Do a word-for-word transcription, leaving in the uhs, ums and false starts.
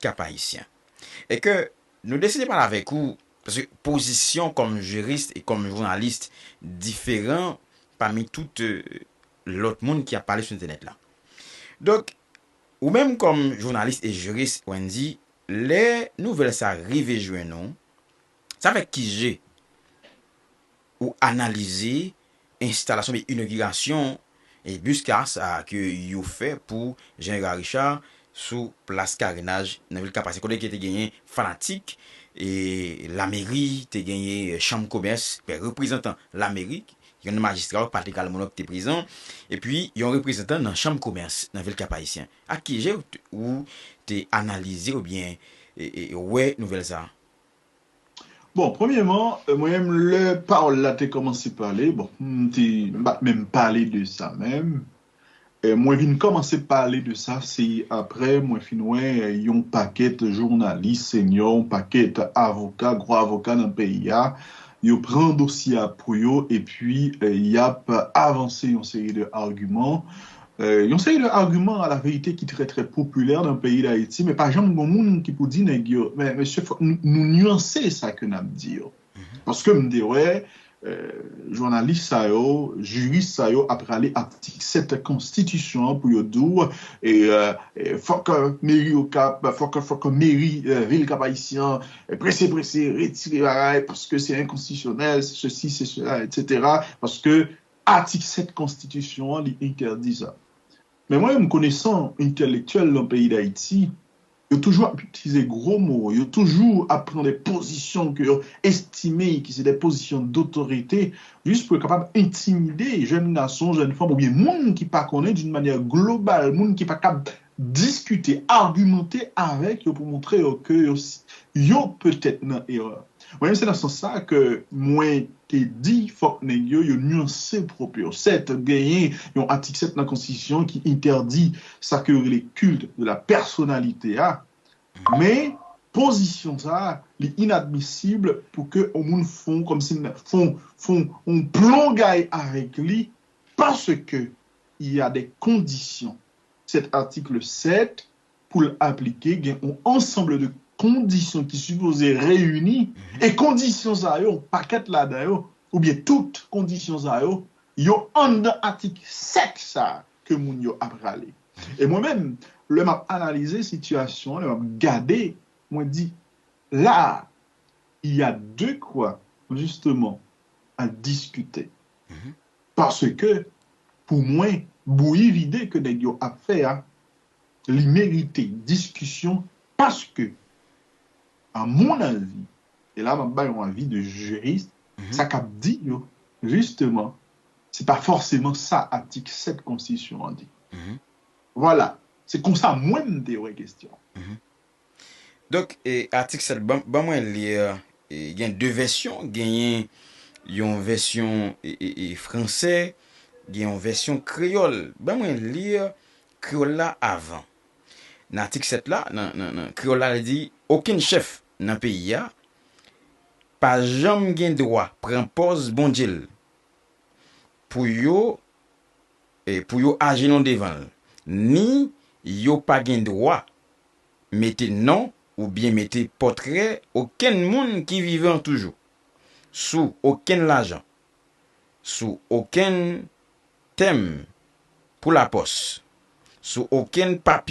Kap Ayisyen. E ke nou deside pale avèk ou, paske pozisyon kòm jiris e kòm jounalis diferan pami tout, eh, lòt moun ki ap pale sou entènèt la. Donk, ou menm kòm jounalis e jiris, Wendy, lè nouvèl sa rive jwenn ou, sa avèk ki je ou analize enstalasyon oubyen inogirasyon e bis kar sa ke yo fè pou Jean Hérard Richard sou plas Karenaj nan vil Kap Ayisyen, kote ke te genyen fanatik e lameri, te genyen chanm komès, ben, reprezantan lameri, yon majistra, Patrick Almonok te prezan, epi yon reprezantan nan chanm komès nan vil Kap Ayisyen. Ak ki je ou t-, ou te analize oubyen, e, e, wè nouvèl sa a? Bon, premyèman, euh, mwen menm, lè pawòl la te kòmanse pale, bon, m te, m pa t menm pale de sa menm. Euh, mwen vin kòmanse pale de sa, se aprè mwen fin wè, euh, yon pakèt jounalis senyò, yon pakèt avoka, gwo avoka nan peyi a, yo pran dosye a pou yo, epi, euh, y ap avanse yon seri de agiman, euh, yon seri de agiman a la verite ki trè, trè popilè nan peyi Dayiti, men pa janm gen moun ki pou di nèg yo, men mesye, fòk nou, nou nyanse sa ke n ap di yo. Paske m te wè, euh, jounalis sa yo, jiris sa yo ap rale atik sèt konstitisyon an pou yo di w, e, euh, e fòk, euh, meri Okap, fòk, fòk meri, euh, vil Kap Ayisyen, euh, prese, prese, retire bagay, paske se enkonstitisyonèl, se sesi, se sela, etsetera. Paske atik sèt konstitisyon an, li entèdi sa. Men mwen menm, konesan entèlektyèl nan peyi Dayiti, yo toujou ap itilize gwo mo, yo toujou ap pran de pozisyon ke yo estime ki se de pozisyon dotorite, jis pou yo kapab entimide jèn gason, jèn fanm, oubyen moun ki pa konnen d'une manière globale, moun ki pa kab diskite, agimante avèk yo pou montre yo ke yo, yo petèt nan erè. Mwen menm, se nan sans sa ke mwen te di fòk nèg yo, yo nyanse pwòp yo. Sèt, genyen yon atik sèt nan konstitisyon ki entèdi sa ke yo rele culte de la personnalité a. Men, pozisyon sa a, li inadmisib pou ke yon moun fon, kòmsi fon, fon, yon plongay avèk li, paske il y a des conditions. Cet article sept, pou l aplike, gen yon ansanm de kondisyon ki sipoze reyini, e kondisyon sa yo, yon pakèt ladan yo, oubyen tout kondisyon sa yo, yo anndan atik sèt sa a ke moun yo ap rale. E mwen menm, lè m ap analize sitiyasyon an, lè m ap gade, mwen di, la, il y a de quoi, justement, à discuter. Paske, pou mwen, bouyi vide ke nèg yo ap fè a, li merite diskisyon paske, à mon avis, e la m ap bay yon avi de jiris, sa k ap di yo, jisteman, se pa fòseman sa atik sèt konstitisyon an di. Vwala, se konsa mwen m te wè kesyon. Donk, e, atik sèt, ban, ban mwen li, e, gen de vèsyon, genyen yon vèsyon, e, e, e, fransè, gen yon vèsyon kreyòl. Ban mwen li kreyòl la avan. Nan atik sèt la, nan, nan, nan kreyòl la, li di, okenn chèf nan peyi a pa janm gen dwa pran pòz Bondye l pou yo, e, pou yo ajenou devan l, ni yo pa gen dwa mete non oubyen mete pòtrè okenn moun ki vivan toujou sou okenn lajan, sou okenn tèm pou lapòs, sou okenn papye.